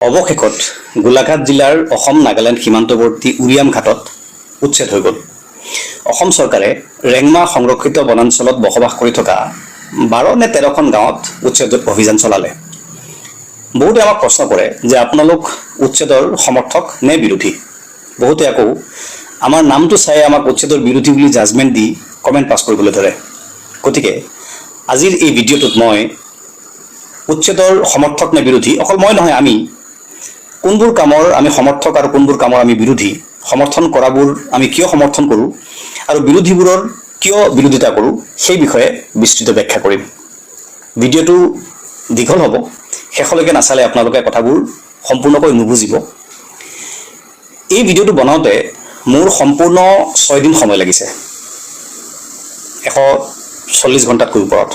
অৱশেষত গোলাঘাট জিলাৰ অসম নাগালেণ্ড সীমান্তৱৰ্তী উৰিয়াম ঘাটত উচ্ছেদ হৈ গ'ল। অসম চৰকাৰে ৰেংমা সংৰক্ষিত বনাঞ্চলত বসবাস কৰি থকা 12 নে 13খন গাঁৱত উচ্ছেদ অভিযান চলালে। বহুতে আমাক প্ৰশ্ন কৰে যে আপোনালোক উচ্ছেদৰ সমৰ্থক নে বিৰোধী? বহুতে আকৌ আমাৰ নামটো চাই আমাক উচ্ছেদৰ বিৰোধী বুলি জাজমেণ্ট দি কমেণ্ট পাছ কৰিবলৈ ধৰে। গতিকে আজিৰ এই ভিডিঅ'টোত মই উচ্ছেদৰ সমৰ্থক নে বিৰোধী, অকল মই নহয়, আমি কোনবোৰ কামৰ আমি সমৰ্থক আৰু কোনবোৰ কামৰ আমি বিৰোধী, সমৰ্থন কৰাবোৰ আমি কিয় সমৰ্থন কৰোঁ আৰু বিৰোধীবোৰৰ কিয় বিৰোধিতা কৰোঁ, সেই বিষয়ে বিস্তৃত ব্যাখ্যা কৰিম। ভিডিঅ'টো দীঘল হ'ব, শেষলৈকে নাচালে আপোনালোকে কথাবোৰ সম্পূৰ্ণকৈ নুবুজিব। এই ভিডিঅ'টো বনাওঁতে মোৰ সম্পূৰ্ণ 6 দিন সময় লাগিছে, 140 ঘণ্টাতকৈ ওপৰত।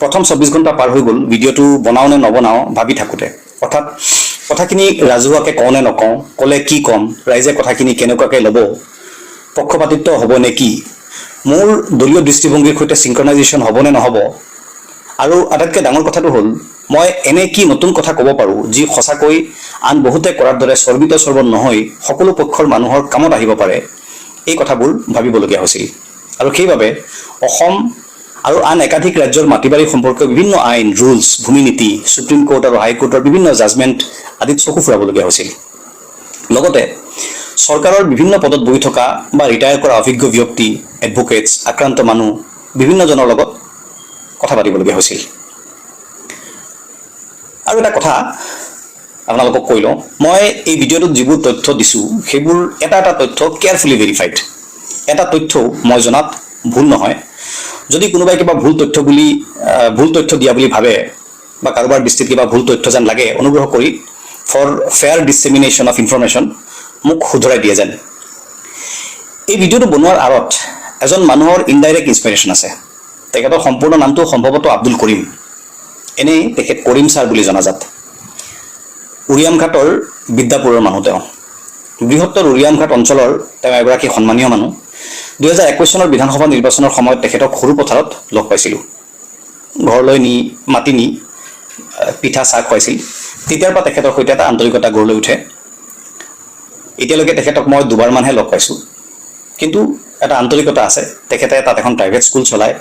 প্ৰথম 24 ঘণ্টা পাৰ হৈ গ'ল ভিডিঅ'টো বনাওঁ নে নবনাওঁ ভাবি থাকোঁতে। অৰ্থাৎ কথাখিনি ৰাজহুৱাকৈ কওঁ নে নকওঁ, ক'লে কি ক'ম, ৰাইজে কথাখিনি কেনেকুৱাকৈ ল'ব, পক্ষপাতিত্ব হ'ব নে কি, মোৰ দলীয় দৃষ্টিভংগীৰ সৈতে চিংক্ৰনাইজেশ্যন হ'ব নে নহ'ব, আৰু আটাইতকৈ ডাঙৰ কথাটো হ'ল মই এনে কি নতুন কথা ক'ব পাৰোঁ যি সঁচাকৈ আন বহুতে কৰাৰ দৰে চৰ্বিত চৰ্বণ নহয়, সকলো পক্ষৰ মানুহৰ কামত আহিব পাৰে, এই কথাবোৰ ভাবিবলগীয়া হৈছিল। আৰু সেইবাবে অসম আৰু আন একাধিক ৰাজ্যৰ মাটি-বাৰী সম্পৰ্কীয় বিভিন্ন আইন, ৰুলছ, ভূমি নীতি, সুপ্ৰিম কোৰ্ট আৰু হাইকোৰ্টৰ বিভিন্ন জাজমেণ্ট আদিত চকু ফুৰাবলগীয়া হৈছিল। লগতে চৰকাৰৰ বিভিন্ন পদত বহি থকা বা ৰিটায়াৰ কৰা অভিজ্ঞ ব্যক্তি, এডভকেটছ, আক্ৰান্ত মানুহ বিভিন্নজনৰ লগত কথা পাতিবলগীয়া হৈছিল। আৰু এটা কথা আপোনালোকক কৈ লওঁ, মই এই ভিডিঅ'টোত যিবোৰ তথ্য দিছোঁ, সেইবোৰ এটা এটা তথ্য কেয়াৰফুলি ভেৰিফাইড। এটা তথ্যও মই জনাত ভুল নহয়। যদি কোনোবাই কিবা ভুল তথ্য দিয়া বুলি ভাবে বা কাৰোবাৰ দৃষ্টিত কিবা ভুল তথ্য যেন লাগে, অনুগ্ৰহ কৰি for fair dissemination of information মোক শুধৰাই দিয়ে যেন। এই ভিডিঅ'টো বনোৱাৰ আঁৰত এজন মানুহৰ ইনডাইৰেক্ট ইনস্পিৰেশ্যন আছে। তেখেতৰ সম্পূৰ্ণ নামটো সম্ভৱতঃ আব্দুল কৰিম। এনেই তেখেত কৰিম ছাৰ বুলি জনাজাত। উৰিয়ামঘাটৰ বিদ্যাপুৰৰ মানুহ তেওঁ। বৃহত্তৰ উৰিয়ামঘাট অঞ্চলৰ তেওঁ এগৰাকী সন্মানীয় মানুহ। 2021 চনৰ বিধানসভা নিৰ্বাচনৰ সময়ত তেখেতক সৰুপথাৰত লগ পাইছিলোঁ। ঘৰলৈ নি মাতি নি পিঠা চাহ খুৱাইছিল। তেতিয়াৰ পৰা তেখেতৰ সৈতে এটা আন্তৰিকতা গঢ় লৈ উঠে। এতিয়ালৈকে তেখেতক মই দুবাৰমানহে লগ পাইছোঁ, কিন্তু এটা আন্তৰিকতা আছে। তেখেতে তাত এখন প্ৰাইভেট স্কুল চলায়।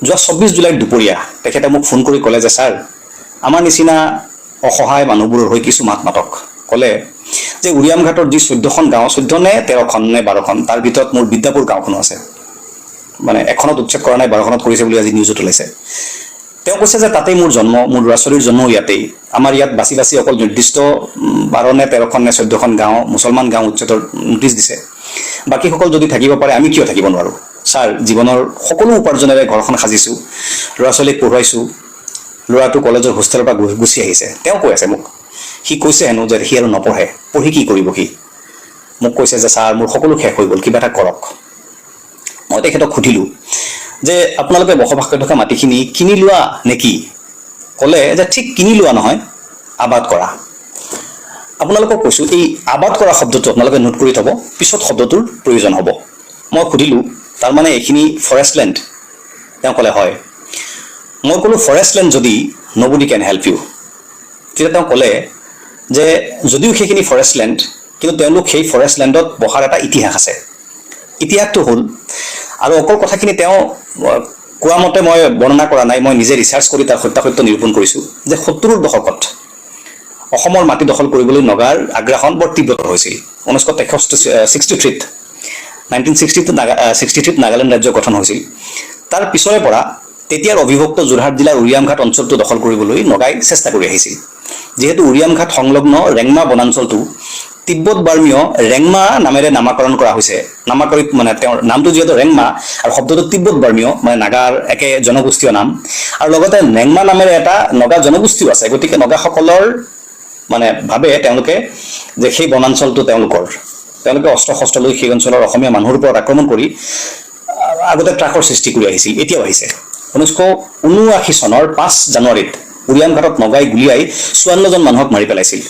যোৱা 24 জুলাইৰ দুপৰীয়া তেখেতে মোক ফোন কৰি ক'লে যে ছাৰ, আমাৰ নিচিনা অসহায় মানুহবোৰৰ হৈ কিছু মাত মাতক। ক'লে যে উৰিয়ামঘাটৰ যি 14খন গাঁও, 14 নে 13খন নে 12খন, তাৰ ভিতৰত মোৰ বিদ্যাপুৰ গাঁওখনো আছে। মানে এখনত উচ্ছেদ কৰা নাই, 12খনত কৰিছে বুলি আজি নিউজত ওলাইছে। তেওঁ কৈছে যে তাতেই মোৰ জন্ম, মোৰ ল'ৰা ছোৱালীৰ জন্মও ইয়াতেই। আমাৰ ইয়াত বাছি বাছি অকল নিৰ্দিষ্ট 12 নে 13খন নে 14খন গাঁও, মুছলমান গাঁও উচ্ছেদৰ নটিচ দিছে। বাকীসকল যদি থাকিব পাৰে, আমি কিয় থাকিব নোৱাৰোঁ? ছাৰ, জীৱনৰ সকলো উপাৰ্জনেৰে ঘৰখন সাজিছোঁ, ল'ৰা ছোৱালীক পঢ়ুৱাইছোঁ, ল'ৰাটো কলেজৰ হোষ্টেলৰ পৰা গুচি আহিছে। তেওঁ কৈ আছে মোক, সি কৈছে হেনো যে সি আৰু নপঢ়ে, পঢ়ি কি কৰিব সি? মোক কৈছে যে ছাৰ, মোৰ সকলো শেষ হৈ গ'ল, কিবা এটা কৰক। মই তেখেতক সুধিলোঁ যে আপোনালোকে বসবাস কৰি থকা মাটিখিনি কিনি লোৱা নেকি? ক'লে যে ঠিক কিনি লোৱা নহয়, আবাদ কৰা। আপোনালোকক কৈছোঁ, এই আবাদ কৰা শব্দটো আপোনালোকে নোট কৰি থ'ব, পিছত শব্দটোৰ প্ৰয়োজন হ'ব। মই সুধিলোঁ, তাৰমানে এইখিনি ফৰেষ্ট লেণ্ড? তেওঁ ক'লে হয়। মই ক'লোঁ, ফৰেষ্ট লেণ্ড যদি nobody can help you। তেতিয়া তেওঁ ক'লে যে যদিও সেইখিনি ফৰেষ্ট লেণ্ড, কিন্তু তেওঁলোক সেই ফৰেষ্ট লেণ্ডত বহাৰ এটা ইতিহাস আছে। ইতিহাসটো হ'ল, আৰু অকল কথাখিনি তেওঁ কোৱা মতে মই বৰ্ণনা কৰা নাই, মই নিজে ৰিচাৰ্চ কৰি তাৰ সত্যাসত্য নিৰূপণ কৰিছোঁ যে 70ৰ দশকত অসমৰ মাটি দখল কৰিবলৈ নগাৰ আগ্ৰাসন বৰ তীব্ৰতৰ হৈছিল। 1963, 63ত, 1962, 63ত নাগালেণ্ড ৰাজ্য গঠন হৈছিল। তাৰ পিছৰে পৰা তেতিয়াৰ অবিভক্ত যোৰহাট জিলাৰ উৰিয়ামঘাট অঞ্চলটো দখল কৰিবলৈ নগাই চেষ্টা কৰি আহিছিল। যিহেতু উৰিয়ামঘাট সংলগ্ন ৰেংমা বনাঞ্চলটো তিব্বত বাৰ্মীয় ৰেংমা নামেৰে নামাকৰণ কৰা হৈছে, নামাকৰিত মানে তেওঁৰ নামটো যিহেতু ৰেংমা আৰু শব্দটো তিব্বত বাৰ্মীয়, মানে নাগাৰ একে জনগোষ্ঠীয় নাম, আৰু লগতে ৰেংমা নামেৰে এটা নগা জনগোষ্ঠীও আছে। গতিকে নগাসকলৰ মানে ভাবে তেওঁলোকে যে সেই বনাঞ্চলটো তেওঁলোকৰ। তেওঁলোকে অস্ত্ৰ শস্ত্ৰ লৈ সেই অঞ্চলৰ অসমীয়া মানুহৰ ওপৰত আক্ৰমণ কৰি আগতে ত্ৰাসৰ সৃষ্টি কৰি আহিছিল, এতিয়াও আহিছে। 1979 চনৰ 5 জানুৱাৰীত উৰিয়ামঘাটত নগাই গুলীয়াই 54জন মানুহক মাৰি পেলাইছিল।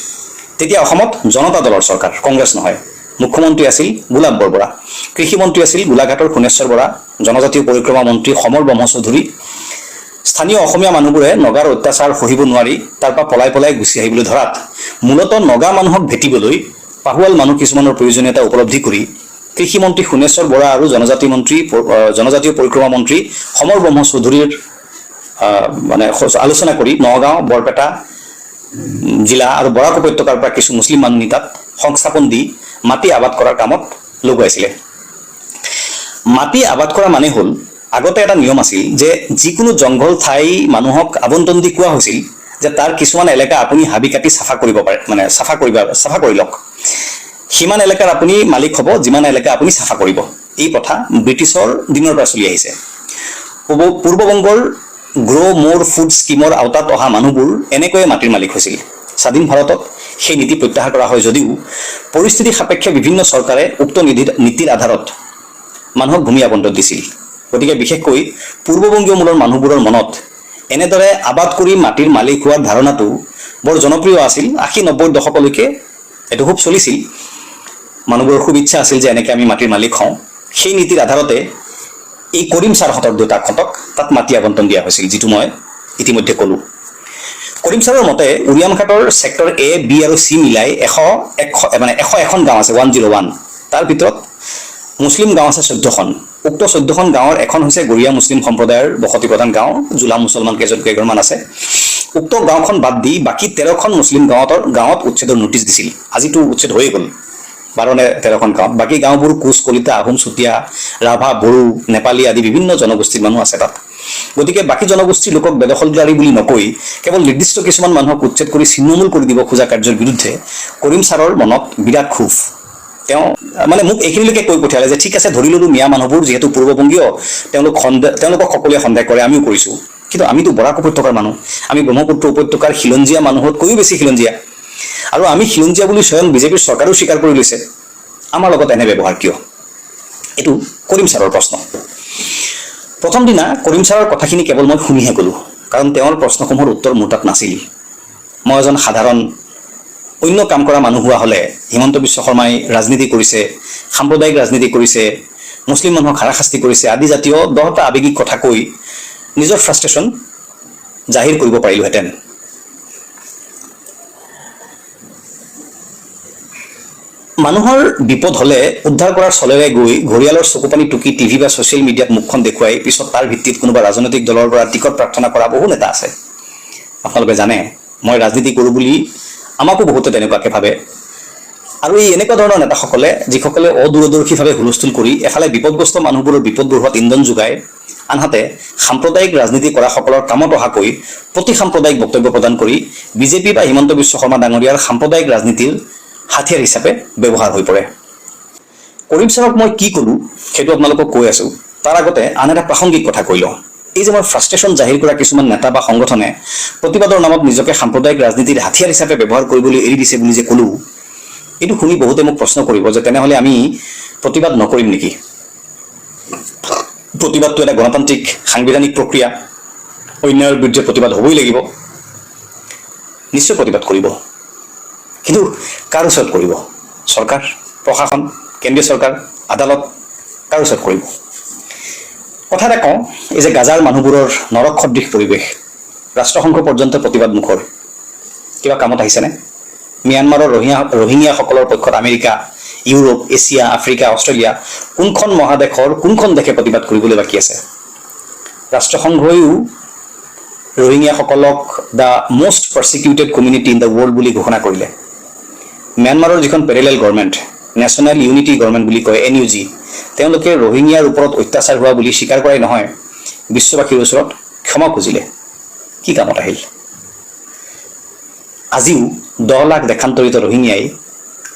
তেতিয়া অসমত জনতা দলৰ চৰকাৰ, কংগ্ৰেছ নহয়। মুখ্যমন্ত্ৰী আছিল গোলাপ বৰবৰা, কৃষিমন্ত্ৰী আছিল গোলাঘাটৰ সোণেশ্বৰ বৰা, জনজাতীয় পৰিক্ৰমা মন্ত্ৰী সমৰ ব্ৰহ্ম চৌধুৰী। স্থানীয় অসমীয়া মানুহবোৰে নগাৰ অত্যাচাৰ সহিব নোৱাৰি তাৰ পৰা পলাই পলাই গুচি আহিবলৈ ধৰাত মূলতঃ নগা মানুহক ভেটিবলৈ পাহুৱাল মানুহ কিছুমানৰ প্ৰয়োজনীয়তা উপলব্ধি কৰি কৃষিমন্ত্ৰী সোণেশ্বৰ বৰা আৰু জনজাতীয় পৰিক্ৰমা মন্ত্ৰী সমৰ ব্ৰহ্ম চৌধুৰীৰ মানে আলোচনা কৰি নগাঁও, বৰপেটা জিলা আৰু বৰাক উপত্যকাৰ পৰা কিছু মুছলিম মানুহ নি তাত সংস্থাপন দি মাটি আবাদ কৰাৰ কামত লগোৱাইছিলে। মাটি আবাদ কৰা মানে হ'ল, আগতে এটা নিয়ম আছিল যে যিকোনো জংঘল ঠাই মানুহক আবণ্টন দি কোৱা হৈছিল যে তাৰ কিছুমান এলেকা আপুনি হাবি কাটি চাফা কৰিব পাৰে, মানে চাফা কৰি লওক। সিমান এলেকাৰ আপুনি মালিক হ'ব যিমান এলেকা আপুনি চাফা কৰিব। এই প্ৰথা ব্ৰিটিছৰ দিনৰ পৰা চলি আহিছে। পূৰ্ববংগৰ গ্ৰ' মোৰ ফুড স্কীমৰ আওতাত অহা মানুহবোৰ এনেকৈয়ে মাটিৰ মালিক হৈছিল। স্বাধীন ভাৰতত সেই নীতি প্ৰত্যাহাৰ কৰা হয় যদিও পৰিস্থিতি সাপেক্ষে বিভিন্ন চৰকাৰে উক্ত নীতিৰ আধাৰত মানুহক ভূমি আবণ্টন দিছিল। গতিকে বিশেষকৈ পূৰ্ববংগীয় মূলৰ মানুহবোৰৰ মনত এনেদৰে আবাদ কৰি মাটিৰ মালিক হোৱাৰ ধাৰণাটো বৰ জনপ্ৰিয় আছিল। 80-90 দশকলৈকে এইটো খুব চলিছিল। মানুহবোৰৰ খুব ইচ্ছা আছিল যে এনেকৈ আমি মাটিৰ মালিক হওঁ। সেই নীতিৰ আধাৰতে এই কৰিম ছাৰহঁতৰ দেউতাকহঁতক তাত মাটি আবণ্টন দিয়া হৈছিল, যিটো মই ইতিমধ্যে ক'লোঁ। কৰিম ছাৰৰ মতে উৰিয়ামঘাটৰ ছেক্টৰ এ, বি আৰু চি মিলাই 101, মানে 101খন গাঁও আছে, 101। তাৰ ভিতৰত মুছলিম গাঁও আছে 14খন। উক্ত 14খন গাঁৱৰ এখন হৈছে গৰীয়া মুছলিম সম্প্ৰদায়ৰ বসতি প্ৰধান গাঁও। জোলা মুছলমান কেইঘৰমান আছে। উক্ত গাঁওখন বাদ দি বাকী 13খন মুছলিম গাঁৱত উচ্ছেদৰ নটিচ দিছিল। আজিতো উচ্ছেদ হৈয়ে গ'ল 12 নে 13খন গাঁৱত। বাকী গাঁওবোৰ কোচ, কলিতা, আহোম, চুতীয়া, ৰাভা, বড়ো, নেপালী আদি বিভিন্ন জনগোষ্ঠীৰ মানুহ আছে তাত। গতিকে বাকী জনগোষ্ঠীৰ লোকক বেদখলকাৰী বুলি নকৈ কেৱল নিৰ্দিষ্ট কিছুমান মানুহক উচ্ছেদ কৰি ছিন্নমূল কৰি দিব খোজা কাৰ্যৰ বিৰুদ্ধে কৰিম ছাৰৰ মনত বিৰাট ক্ষোভ। তেওঁ মানে মোক এইখিনিলৈকে কৈ পঠিয়ালে যে ঠিক আছে, ধৰি ল'লো মিয়া মানুহবোৰ যিহেতু পূৰ্ববংগীয়, তেওঁলোকক সকলোৱে সন্দেহ কৰে, আমিও কৰিছোঁ। কিন্তু আমিতো বৰাক উপত্যকাৰ মানুহ। আমি ব্ৰহ্মপুত্ৰ উপত্যকাৰ খিলঞ্জীয়া মানুহতকৈও বেছি খিলঞ্জীয়া আৰু আমি খিলঞ্জীয়া বুলি স্বয়ং বিজেপিৰ চৰকাৰেও স্বীকাৰ কৰি লৈছে। আমাৰ লগত এনে ব্যৱহাৰ কিয়? এইটো কৰিম ছাৰৰ প্ৰশ্ন। প্ৰথম দিনা কৰিম ছাৰৰ কথাখিনি কেৱল মই শুনিহে গ'লোঁ, কাৰণ তেওঁৰ প্ৰশ্নসমূহৰ উত্তৰ মোৰ তাত নাছিল। মই এজন সাধাৰণ অন্য কাম কৰা মানুহ হোৱা হ'লে হিমন্ত বিশ্ব শৰ্মাই ৰাজনীতি কৰিছে, সাম্প্ৰদায়িক ৰাজনীতি কৰিছে, মুছলিম মানুহক হাৰাশাস্তি কৰিছে আদি জাতীয় 10টা আৱেগিক কথা কৈ নিজৰ ফ্ৰাষ্ট্ৰেশ্যন জাহিৰ কৰিব পাৰিলোহেঁতেন। মানুহৰ বিপদ হ'লে উদ্ধাৰ কৰাৰ চলেৰে গৈ ঘৰিয়ালৰ চকুপানী টুকি টিভি বা ছ'চিয়েল মিডিয়াত মুখখন দেখুৱাই পিছত তাৰ ভিত্তিত কোনোবা ৰাজনৈতিক দলৰ পৰা টিকট প্ৰাৰ্থনা কৰা বহু নেতা আছে। আপোনালোকে জানে, মই ৰাজনীতি কৰোঁ বুলি আমাকো বহুতে তেনেকুৱাকৈ ভাবে। আৰু এই এনেকুৱা ধৰণৰ নেতাসকলে, যিসকলে অদূৰদৰ্শীভাৱে হুলস্থুল কৰি এফালে বিপদগ্ৰস্ত মানুহবোৰৰ বিপদ বঢ়োৱাত ইন্ধন যোগায়, আনহাতে সাম্প্ৰদায়িক ৰাজনীতি কৰাসকলৰ কামত অহাকৈ প্ৰতি সাম্প্ৰদায়িক বক্তব্য প্ৰদান কৰি বিজেপি বা হিমন্ত বিশ্ব শৰ্মা ডাঙৰীয়াৰ সাম্প্ৰদায়িক ৰাজনীতিৰ হাতিয়াৰ হিচাপে ব্যৱহাৰ হৈ পৰে। কৰিম ছাৰক মই কি ক'লোঁ সেইটো আপোনালোকক কৈ আছোঁ। তাৰ আগতে আন এটা প্ৰাসংগিক কথা কৈ লওঁ। এই যে মই ফ্ৰাষ্ট্ৰেশ্যন জাহিৰ কৰা কিছুমান নেতা বা সংগঠনে প্ৰতিবাদৰ নামত নিজকে সাম্প্ৰদায়িক ৰাজনীতিৰ হাতিয়াৰ হিচাপে ব্যৱহাৰ কৰিবলৈ এৰি দিছে বুলি যে ক'লোঁ, এইটো শুনি বহুতে মোক প্ৰশ্ন কৰিব যে তেনেহ'লে আমি প্ৰতিবাদ নকৰিম নেকি? প্ৰতিবাদটো এটা গণতান্ত্ৰিক সাংবিধানিক প্ৰক্ৰিয়া। অন্যায়ৰ বিৰুদ্ধে প্ৰতিবাদ হ'বই লাগিব। নিশ্চয় প্ৰতিবাদ কৰিব, কিন্তু কাৰ ওচৰত কৰিব? চৰকাৰ, প্ৰশাসন, কেন্দ্ৰীয় চৰকাৰ, আদালত, কাৰ ওচৰত কৰিব? কথা এটা কওঁ, এই যে গাজাৰ মানুহবোৰৰ নৰক সদৃশ পৰিৱেশ, ৰাষ্ট্ৰসংঘ পৰ্যন্ত প্ৰতিবাদ মুখৰ, কিবা কামত আহিছেনে? ম্যানমাৰৰ ৰহিঙীয়াসকলৰ পক্ষত America, Europe, Asia, Africa, Australia, কোনখন মহাদেশৰ কোনখন দেশে প্ৰতিবাদ কৰিবলৈ বাকী আছে? ৰাষ্ট্ৰসংঘইও ৰহিঙীয়াসকলক the most persecuted community in the world বুলি ঘোষণা কৰিলে। ম্যানমাৰৰ যিখন parallel government, national unity government বুলি কয়, এনইউজি, তেওঁলোকে ৰহিঙীয়াৰ ওপৰত অত্যাচাৰ হোৱা বুলি স্বীকাৰ কৰাই নহয়, বিশ্ববাসীৰ ওচৰত ক্ষমা খুজিলে। কি কামত আহিল? আজিও 10 লাখ দেশান্তৰিত ৰহিঙীয়াই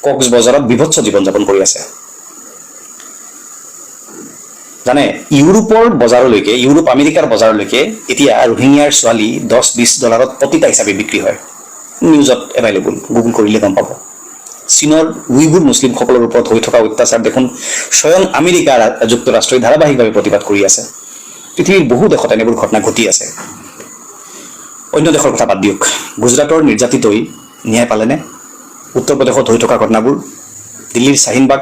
কক্স বজাৰত বিভৎস জীৱন যাপন কৰি আছে। জানে, ইউৰোপৰ বজাৰলৈকে, ইউৰোপ আমেৰিকাৰ বজাৰলৈকে এতিয়া ৰহিঙীয়াৰ ছোৱালী 10-20 ডলাৰত পতিতা হিচাপে বিক্ৰী হয়। নিউজত এভেইলেবল, গুগল কৰিলে গম পাব। চীনৰ উইগুৰ মুছলিমসকলৰ ওপৰত হৈ থকা অত্যাচাৰ দেখোন স্বয়ং আমেৰিকা যুক্তৰাষ্ট্ৰই ধাৰাবাহিকভাৱে প্ৰতিবাদ কৰি আছে। পৃথিৱীৰ বহু দেশত এনেবোৰ ঘটনা ঘটি আছে। অন্য দেশৰ কথা বাদ দিয়ক, গুজৰাটৰ নিৰ্যাতিতই ন্যায় পালেনে? উত্তৰ প্ৰদেশত হৈ থকা ঘটনাবোৰ, দিল্লীৰ শ্বাহিনবাগ,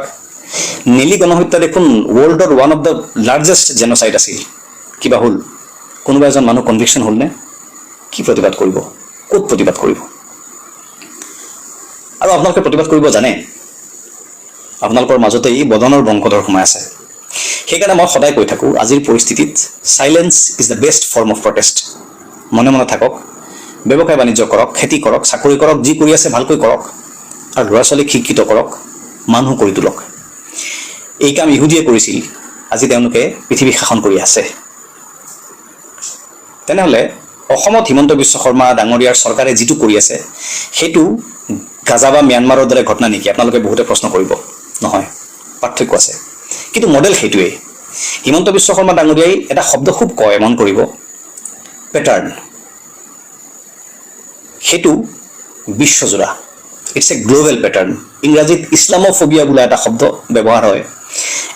নেলি গণহত্যা দেখোন ৱৰ্ল্ডৰ one of the largest genocide আছিল। কিবা হ'ল? কোনোবা এজন মানুহ কনভিকশ্যন হ'লনে? কি প্ৰতিবাদ কৰিব? ক'ত প্ৰতিবাদ কৰিব? আৰু আপোনালোকে প্ৰতিবাদ কৰিব জানে। আপোনালোকৰ মাজতেই বদনৰ বংশধৰ সোমাই আছে। সেইকাৰণে মই সদায় কৈ থাকোঁ, আজিৰ পৰিস্থিতিত silence is the best form of protest. মনে মনে থাকক, ব্যৱসায় বাণিজ্য কৰক, খেতি কৰক, চাকৰি কৰক, যি কৰি আছে ভালকৈ কৰক আৰু ল'ৰা ছোৱালীক শিক্ষিত কৰক, মানুহ কৰি তোলক। এই কাম ইহুদীয়ে কৰিছিল। আজি তেওঁলোকে পৃথিৱী শাসন কৰি আছে। তেনেহ'লে অসমত হিমন্ত বিশ্ব শৰ্মা ডাঙৰীয়াৰ চৰকাৰে যিটো কৰি আছে, সেইটো গাজা বা ম্যানমাৰৰ দৰে ঘটনা নেকি, আপোনালোকে বহুতে প্ৰশ্ন কৰিব। নহয়, পাৰ্থক্য আছে, কিন্তু মডেল সেইটোৱেই। হিমন্ত বিশ্ব শৰ্মা ডাঙৰীয়াই এটা শব্দ খুব কয়, মন কৰিব, পেটাৰ্ণ। সেইটো বিশ্বজোৰা। It's a global pattern. ইংৰাজীত ইছলামোফবিয়া বোলা এটা শব্দ ব্যৱহাৰ হয়।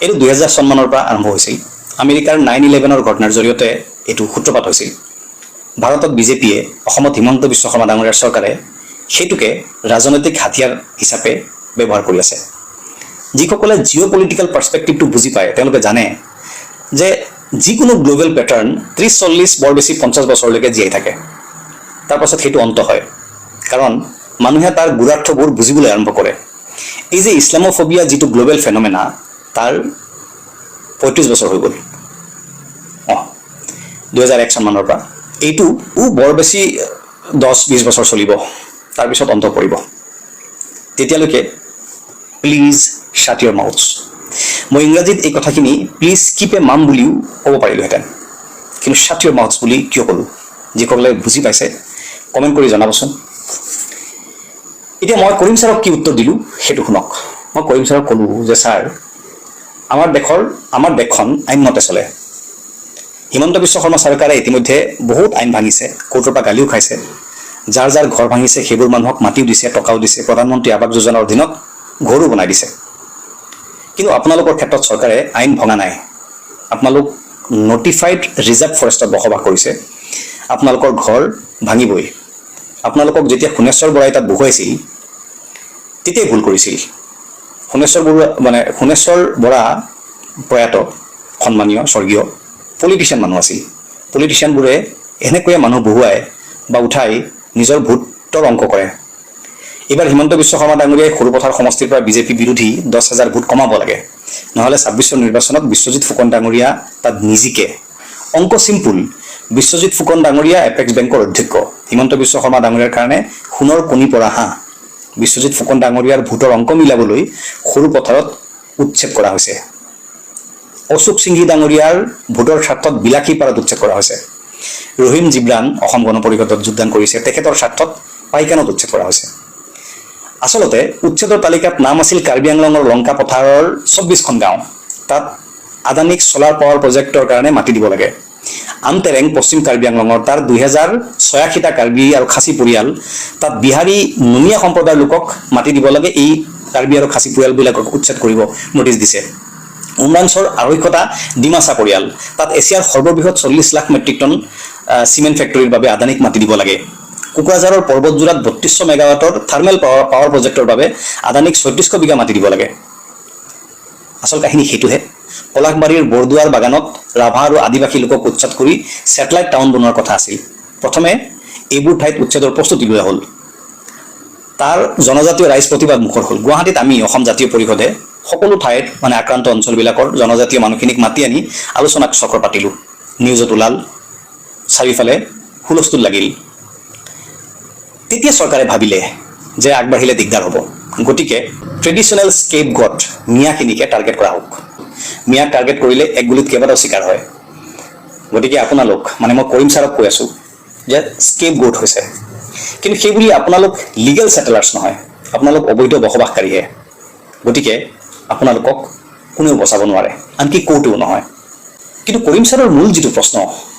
এইটো 2000 চনমানৰ পৰা আৰম্ভ হৈছিল। আমেৰিকাৰ 9/11ৰ ঘটনাৰ জৰিয়তে এইটো সূত্ৰপাত হৈছিল। ভাৰতত বিজেপিয়ে, অসমত হিমন্ত বিশ্ব শৰ্মা ডাঙৰীয়াৰ চৰকাৰে সেইটোকে ৰাজনৈতিক হাতিয়াৰ হিচাপে ব্যৱহাৰ কৰি আছে। যিসকলে জিঅ' পলিটিকেল পাৰ্চপেক্টিভটো বুজি পায়, তেওঁলোকে জানে যে যিকোনো গ্ল'বেল পেটাৰ্ণ 30, 40, বৰ বেছি 50 বছৰলৈকে জীয়াই থাকে। তাৰপাছত সেইটো অন্ত হয়, কাৰণ মানুহে তাৰ গূঢ়াৰ্থবোৰ বুজিবলৈ আৰম্ভ কৰে। এই যে ইছলামোফবিয়া যিটো গ্ল'বেল ফেনমেনা, তাৰ 35 বছৰ হৈ গ'ল। 2001 চনমানৰ পৰা। এইটো বৰ বেছি 10, 20 বছৰ চলিব, তাৰপিছত অন্ত পৰিব। তেতিয়ালৈকে please shut your mouths. মই ইংৰাজীত এই কথাখিনি "Please keep a mum" বুলিও ক'ব পাৰিলোহেঁতেন, কিন্তু "shut your mouths" বুলি কিয় ক'লোঁ, যিসকলে বুজি পাইছে কমেণ্ট কৰি জনাবচোন। এতিয়া মই কৰিম ছাৰক কি উত্তৰ দিলোঁ, সেইটো শুনক। মই কৰিম ছাৰক ক'লোঁ যে ছাৰ, আমাৰ দেশখন আইনমতে চলে। হিমন্ত বিশ্ব শৰ্মা চৰকাৰে ইতিমধ্যে বহুত আইন ভাঙিছে, কোৰ্টৰ পৰা গালিও খাইছে। যাৰ যাৰ ঘৰ ভাঙিছে, সেইবোৰ মানুহক মাটিও দিছে, টকাও দিছে, প্ৰধানমন্ত্ৰী আৱাস যোজনাৰ অধীনত ঘৰো বনাই দিছে। কিন্তু আপোনালোকৰ ক্ষেত্ৰত চৰকাৰে আইন ভঙা নাই। আপোনালোক নটিফাইড ৰিজাৰ্ভ ফৰেষ্টত বসবাস কৰিছে। আপোনালোকৰ ঘৰ ভাঙিবই। আপোনালোকক যেতিয়া সোণেশ্বৰ বৰাই তাত বহুৱাইছিল, তেতিয়াই ভুল কৰিছিল। সোণেশ্বৰ বৰুৱা, মানে সোণেশ্বৰ বৰা, প্ৰয়াত সন্মানীয় স্বৰ্গীয় পলিটিচিয়ান মানুহ আছিল। পলিটিচিয়ানবোৰে এনেকৈয়ে মানুহ বহুৱাই বা উঠাই নিজৰ ভোটৰ অংক কৰে। এইবাৰ হিমন্ত বিশ্ব শৰ্মা ডাঙৰীয়াই সৰুপথাৰ সমষ্টিৰ পৰা বিজেপি বিৰোধী 10,000 ভোট কমাব লাগে, নহ'লে 26ৰ নিৰ্বাচনত বিশ্বজিৎ ফুকন ডাঙৰীয়া তাত নিজিকে। অংক চিম্পুল। বিশ্বজিৎ ফুকন ডাঙৰীয়া এপেক্স বেংকৰ অধ্যক্ষ। হিমন্ত বিশ্ব শৰ্মা ডাঙৰীয়াৰ কাৰণে সোণৰ কণী পৰা হাঁহ। বিশ্বজিৎ ফুকন ডাঙৰীয়াৰ ভোটৰ অংক মিলাবলৈ সৰুপথাৰত উচ্ছেদ কৰা হৈছে। অশোক সিংহী ডাঙৰীয়াৰ ভোটৰ স্বাৰ্থত বিলাসীপাৰাত উচ্ছেদ কৰা হৈছে। ৰহিম জিব্ৰান অসম গণ পৰিষদত যোগদান কৰিছে, তেখেতৰ স্বাৰ্থত পাইকানত উচ্ছেদ কৰা হৈছে। আচলতে উচ্ছেদৰ তালিকাত নাম আছিল কাৰ্বি আংলঙৰ লংকা পথাৰৰ 24খন গাঁও। তাত আদানীক ছ'লাৰ পাৱাৰ প্ৰজেক্টৰ কাৰণে মাটি দিব লাগে। আমটেৰেং, পশ্চিম কাৰ্বি আংলঙৰ, তাৰ 2086টা কাৰ্বি আৰু খাচী পৰিয়াল, তাত বিহাৰী নুনীয়া সম্প্ৰদায়ৰ লোকক মাটি দিব লাগে। এই কাৰ্বি আৰু খাচী পৰিয়ালবিলাকক উচ্ছেদ কৰিব নটিচ দিছে। উমৰাংছ'ৰ 250টা ডিমাচা পৰিয়াল, তাত এছিয়াৰ সৰ্ববৃহৎ 40 লাখ মেট্ৰিক টন চিমেণ্ট ফেক্টৰীৰ বাবে আদানীক মাটি দিব লাগে। কোকৰাঝাৰৰ পৰ্বতজোৰাত 3200 মেগাৱাটৰ থাৰ্মেল পাৱাৰ পাৱাৰ প্ৰজেক্টৰ বাবে আদানীক 3600 বিঘা মাটি দিব লাগে। আচল কাহিনী সেইটোহে। পলাশবাৰীৰ বৰদুৱাৰ বাগানত ৰাভা আৰু আদিবাসী লোকক উচ্ছেদ কৰি ছেটেলাইট টাউন বনোৱাৰ কথা আছিল। প্ৰথমে এইবোৰ ঠাইত উচ্ছেদৰ প্ৰস্তুতি লোৱা হ'ল। তাৰ জনজাতীয় ৰাইজ প্ৰতিবাদ মুখৰ হ'ল। গুৱাহাটীত আমি অসম জাতীয় পৰিষদে সকলো ঠাইত, মানে আক্ৰান্ত অঞ্চলবিলাকৰ জনজাতীয় মানুহখিনিক মাতি আনি আলোচনা চক্ৰ পাতিলোঁ। নিউজত ওলাল, চাৰিওফালে হুলস্থুল লাগিল। তেতিয়া চৰকাৰে ভাবিলে যে আগবাঢ়িলে দিগদাৰ হ'ব, গতিকে ট্ৰেডিশ্যনেল স্কেপ গট মিয়াখিনিকে টাৰ্গেট কৰা হওক। মিয়াক টাৰ্গেট কৰিলে এক গুলিত কেইবাটাও চিকাৰ হয়। গতিকে আপোনালোক, মানে মই কৰিম ছাৰক কৈ আছোঁ যে স্কেপ গোট হৈছে, কিন্তু সেইবুলি আপোনালোক লিগেল ছেটেলাৰ্ছ নহয়, আপোনালোক অবৈধ বসবাসকাৰীহে। গতিকে আপোনালোকক কোনেও বচাব নোৱাৰে, আনকি কোৰ্টেও নহয়। কিন্তু কৰিম ছাৰৰ মূল যিটো প্ৰশ্ন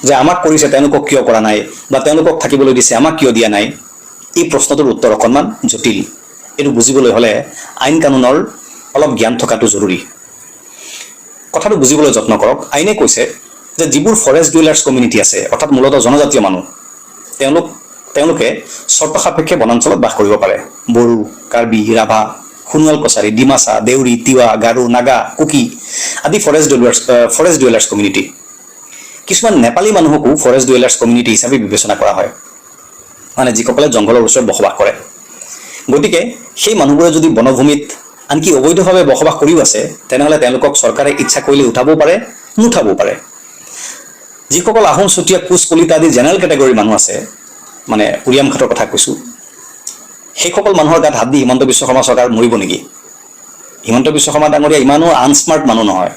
যে আমাক কৰিছে, তেওঁলোকক কিয় কৰা নাই, বা তেওঁলোকক থাকিবলৈ দিছে, আমাক কিয় দিয়া নাই, এই প্ৰশ্নটোৰ উত্তৰ অকণমান জটিল। এইটো বুজিবলৈ হ'লে আইন কানুনৰ অলপ জ্ঞান থকাটো জৰুৰী। কথাটো বুজিবলৈ যত্ন কৰক। আইনে কৈছে যে যিবোৰ ফৰেষ্ট ডুৱেলাৰ্ছ কমিউনিটি আছে, অৰ্থাৎ মূলতঃ জনজাতীয় মানুহ, তেওঁলোকে চৰ্ত সাপেক্ষে বনাঞ্চলত বাস কৰিব পাৰে। বড়ো, কাৰ্বি, ৰাভা, সোণোৱাল কছাৰী, ডিমাচা, দেউৰী, তিৱা, গাৰো, নাগা, কুকি আদি forest dwellers community. কিছুমান নেপালী মানুহকো ফৰেষ্ট ডুৱেলাৰ্ছ কমিউনিটি হিচাপে বিবেচনা কৰা হয়, মানে যিসকলে জংঘলৰ ওচৰত বসবাস কৰে। গতিকে সেই মানুহবোৰে যদি বনভূমিত আনকি অবৈধভাৱে বসবাস কৰিও আছে, তেনেহ'লে তেওঁলোকক চৰকাৰে ইচ্ছা কৰিলে উঠাবও পাৰে, নুঠাবও পাৰে। যিসকল আহোম, চুতীয়া, কোচ, কলিতা আদি জেনেৰেল কেটেগৰীৰ মানুহ আছে, মানে উৰিয়ামঘাটৰ কথা কৈছোঁ, সেইসকল মানুহৰ গাত হাত দি হিমন্ত বিশ্ব শৰ্মা চৰকাৰ মৰিব নেকি? হিমন্ত বিশ্ব শৰ্মা ডাঙৰীয়া ইমানো আনস্মাৰ্ট মানুহ নহয়।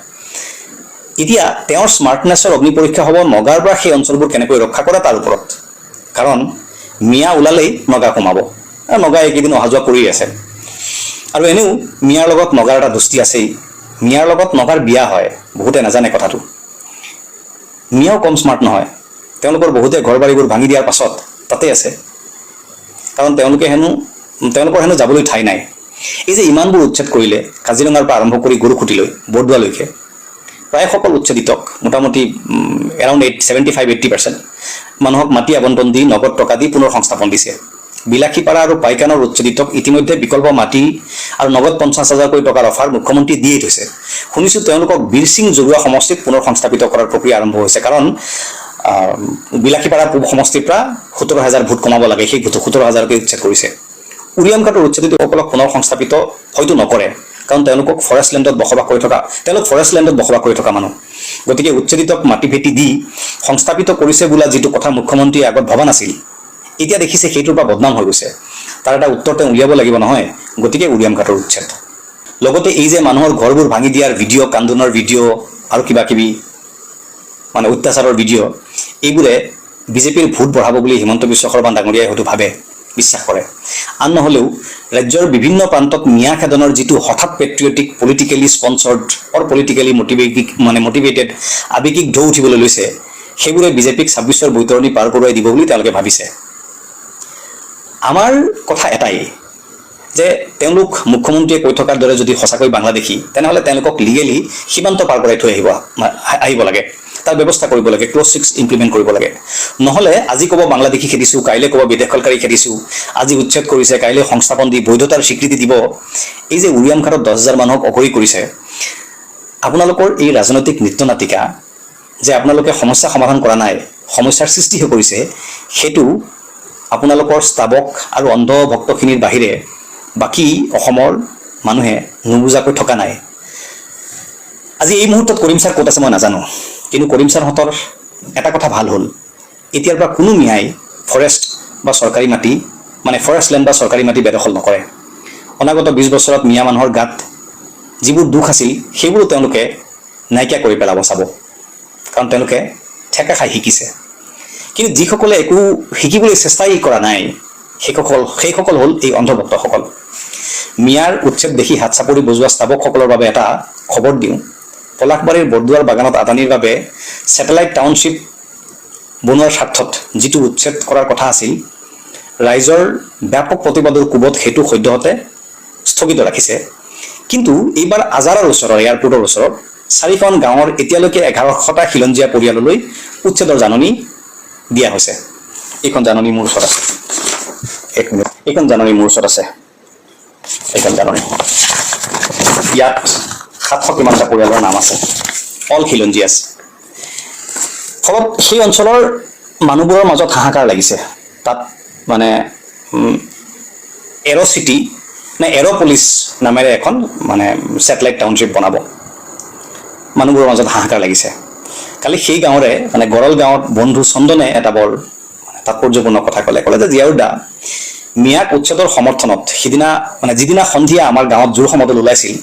এতিয়া তেওঁৰ স্মাৰ্টনেছৰ অগ্নি পৰীক্ষা হ'ব নগাৰ পৰা সেই অঞ্চলবোৰ কেনেকৈ ৰক্ষা কৰে তাৰ ওপৰত। কাৰণ মিয়া ওলালেই নগা সোমাব আৰু নগা এইকেইদিন অহা যোৱা কৰি আছে। আৰু এনেও মিয়াৰ লগত নগাৰ এটা দোস্তি আছেই। মিয়াৰ লগত নগাৰ বিয়া হয়, বহুতে নাজানে কথাটো। মিয়াও কম স্মাৰ্ট নহয়। তেওঁলোকৰ বহুতে ঘৰ বাৰীবোৰ ভাঙি দিয়াৰ পাছত তাতে আছে, কাৰণ তেওঁলোকৰ হেনো যাবলৈ ঠাই নাই। এই যে ইমানবোৰ উচ্ছেদ কৰিলে, কাজিৰঙাৰ পৰা আৰম্ভ কৰি গৰুখুটিলৈ, বৰদোৱালৈকে, প্ৰায়সকল উচ্ছেদিতক মোটামুটি এৰাউণ্ড 75-80% মানুহক মাটি আবণ্টন দি, নগদ টকা দি পুনৰ সংস্থাপন দিছে। বিলাসীপাৰা আৰু পাইকানৰ উচ্ছেদিতক ইতিমধ্যে বিকল্প মাটি আৰু নগদ 50,000কৈ টকাৰ অফাৰ মুখ্যমন্ত্ৰীয়ে দিয়েই থৈছে। শুনিছোঁ তেওঁলোকক বীৰসিং জৰুৱা সমষ্টিত পুনৰ সংস্থাপিত কৰাৰ প্ৰক্ৰিয়া আৰম্ভ হৈছে, কাৰণ বিলাসীপাৰা পূব সমষ্টিৰ পৰা 17,000 ভোট কমাব লাগে। সেই 17,000কে উচ্ছেদ কৰিছে। উৰিয়ামঘাটৰ উচ্ছেদিতসকলক পুনৰ সংস্থাপিত হয়তো নকৰে, কাৰণ তেওঁলোকক ফৰেষ্ট লেণ্ডত বসবাস কৰি থকা তেওঁলোক ফৰেষ্ট লেণ্ডত বসবাস কৰি থকা মানুহ। গতিকে উচ্ছেদিতক মাটি ভেটি দি সংস্থাপিত কৰিছে বোলা যিটো কথা মুখ্যমন্ত্ৰীয়ে আগত ভবা নাছিল, এতিয়া দেখিছে সেইটোৰ পৰা বদনাম হৈ গৈছে। তাৰ এটা উত্তৰ তেওঁ উলিয়াব লাগিব নহয়। গতিকে উৰিয়ামঘাটৰ উচ্ছেদ, লগতে এই যে মানুহৰ ঘৰবোৰ ভাঙি দিয়াৰ ভিডিঅ', কান্দোনৰ ভিডিঅ' আৰু কিবা কিবি মানে অত্যাচাৰৰ ভিডিঅ', এইবোৰে বিজেপিৰ ভোট বঢ়াব বুলি হিমন্ত বিশ্ব শৰ্মা ডাঙৰীয়াই হয়তো ভাবে, বিশ্বাস কৰে। আন নহ'লেও ৰাজ্যৰ বিভিন্ন প্ৰান্তত মিয়া খেদনৰ যিটো হঠাৎ patriotic, politically sponsored or politically motivated, মানে মটিভেটেড আৱেগিক ঢৌ উঠিবলৈ লৈছে, সেইবোৰে বিজেপিক 26ৰ বৈতৰণি পাৰ কৰোৱাই দিব বুলি তেওঁলোকে ভাবিছে। আমাৰ কথা এটাই যে তেওঁলোক মুখ্যমন্ত্ৰীয়ে কৈ থকাৰ দৰে যদি সঁচাকৈ বাংলাদেশী, তেনেহ'লে তেওঁলোকক লিগেলি সীমান্ত পাৰ কৰাই থৈ আহিব আহিব লাগে, তাৰ ব্যৱস্থা কৰিব লাগে, ক্লজ 6 ইমপ্লিমেণ্ট কৰিব লাগে। নহ'লে আজি ক'ব বাংলাদেশী খেদিছোঁ, কাইলৈ ক'ব বেদখলকাৰী খেদিছোঁ, আজি উচ্ছেদ কৰিছে, কাইলৈ সংস্থাপন দি বৈধতাৰ স্বীকৃতি দিব। এই যে উৰিয়ামঘাটত 10,000 মানুহক অঘৰী কৰিছে, আপোনালোকৰ এই ৰাজনৈতিক নৃত্য নাটিকা যে আপোনালোকে সমস্যা সমাধান কৰা নাই, সমস্যাৰ সৃষ্টিহে কৰিছে, সেইটো আপোনালোকৰ স্তাৱক আৰু অন্ধভক্তখিনিৰ বাহিৰে বাকী অসমৰ মানুহে নুবুজাকৈ থকা নাই। আজি এই মুহূৰ্তত কৰিম ছাৰ ক'ত আছে মই নাজানো, কিন্তু কৰিম ছাৰহঁতৰ এটা কথা ভাল হ'ল, এতিয়াৰ পৰা কোনো মিয়াই ফৰেষ্ট বা চৰকাৰী মাটি, মানে ফৰেষ্ট লেণ্ড বা চৰকাৰী মাটি বেদখল নকৰে। অনাগত 20 বছৰত মিয়া মানুহৰ গাত যিবোৰ দুখ আছিল, সেইবোৰো তেওঁলোকে নাইকিয়া কৰি পেলাব চাব, কাৰণ তেওঁলোকে ঠেকা খাই শিকিছে। কিন্তু যিসকলে একো শিকিবলৈ চেষ্টাই কৰা নাই, সেইসকল হ'ল এই অন্ধভক্তসকল। মিয়াৰ উচ্ছেদ দেখি হাত চাপৰি বজোৱা স্তাৱকসকলৰ বাবে এটা খবৰ দিওঁ। পলাশবাৰীৰ বৰদুৱাৰ বাগানত আদানীৰ বাবে ছেটেলাইট টাউনশ্বিপ বনোৱাৰ স্বাৰ্থত যিটো উচ্ছেদ কৰাৰ কথা আছিল, ৰাইজৰ ব্যাপক প্ৰতিবাদৰ কোবত সেইটো সদ্যহতে স্থগিত ৰাখিছে। কিন্তু এইবাৰ আজাৰাৰ ওচৰৰ এয়াৰপৰ্টৰ ওচৰত চাৰিখন গাঁৱৰ এতিয়ালৈকে 1100টা খিলঞ্জীয়া পৰিয়াললৈ উচ্ছেদৰ জাননী দিয়া হৈছে। এইখন জাননী মোৰ ওচৰত আছে, এক মিনিট। এইখন জাননী মোৰ ওচৰত আছে। এইখন জাননী, ইয়াত 700 কিমানটা পৰিয়ালৰ নাম আছে, অল খিলঞ্জীয়াছ। ফলত সেই অঞ্চলৰ মানুহবোৰৰ মাজত হাহাকাৰ লাগিছে। তাত মানে এৰ' চিটি নে এৰ'পলিছ নামেৰে এখন মানে ছেটেলাইট টাউনশ্বিপ বনাব। মানুহবোৰৰ মাজত হাহাকাৰ লাগিছে। কালি সেই গাঁৱৰে মানে গৰল গাঁৱত বন্ধু চন্দনে এটা বৰ মানে তাৎপৰ্যপূৰ্ণ কথা ক'লে। ক'লে যে জিয়াউৰ দা, মিয়াক উচ্ছেদৰ সমৰ্থনত সিদিনা, মানে যিদিনা সন্ধিয়া আমাৰ গাঁৱত জোৰ সমদল ওলাইছিল,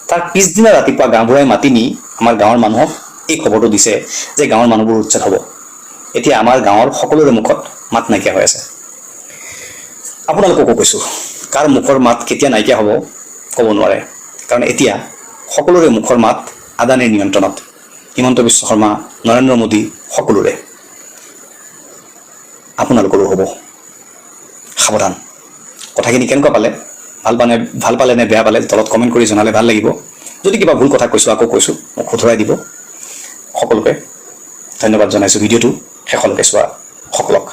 তাৰ পিছদিনা ৰাতিপুৱা গাঁওবুঢ়াই মাতি নি আমাৰ গাঁৱৰ মানুহক এই খবৰটো দিছে যে গাঁৱৰ মানুহবোৰ উচ্ছেদ হ'ব। এতিয়া আমাৰ গাঁৱৰ সকলোৰে মুখত মাত নাইকিয়া হৈ আছে। আপোনালোককো কৈছোঁ, কাৰ মুখৰ মাত কেতিয়া নাইকিয়া হ'ব ক'ব নোৱাৰে, কাৰণ এতিয়া সকলোৰে মুখৰ মাত আদানীৰ নিয়ন্ত্ৰণত। হিমন্ত বিশ্ব শৰ্মা, নৰেন্দ্ৰ মোদী, সকলোৰে, আপোনালোকৰো হ'ব। সাৱধান। কথাখিনি কেনেকুৱা পালে, ভাল পালে নে বেয়া পালে, তলত কমেণ্ট কৰি জনালে ভাল লাগিব। যদি কিবা ভুল কথা কৈছোঁ, আকৌ কৈছোঁ, মোক শুধৰাই দিব। সকলোকে ধন্যবাদ জনাইছোঁ ভিডিঅ'টো শেষলৈকে চোৱা সকলক।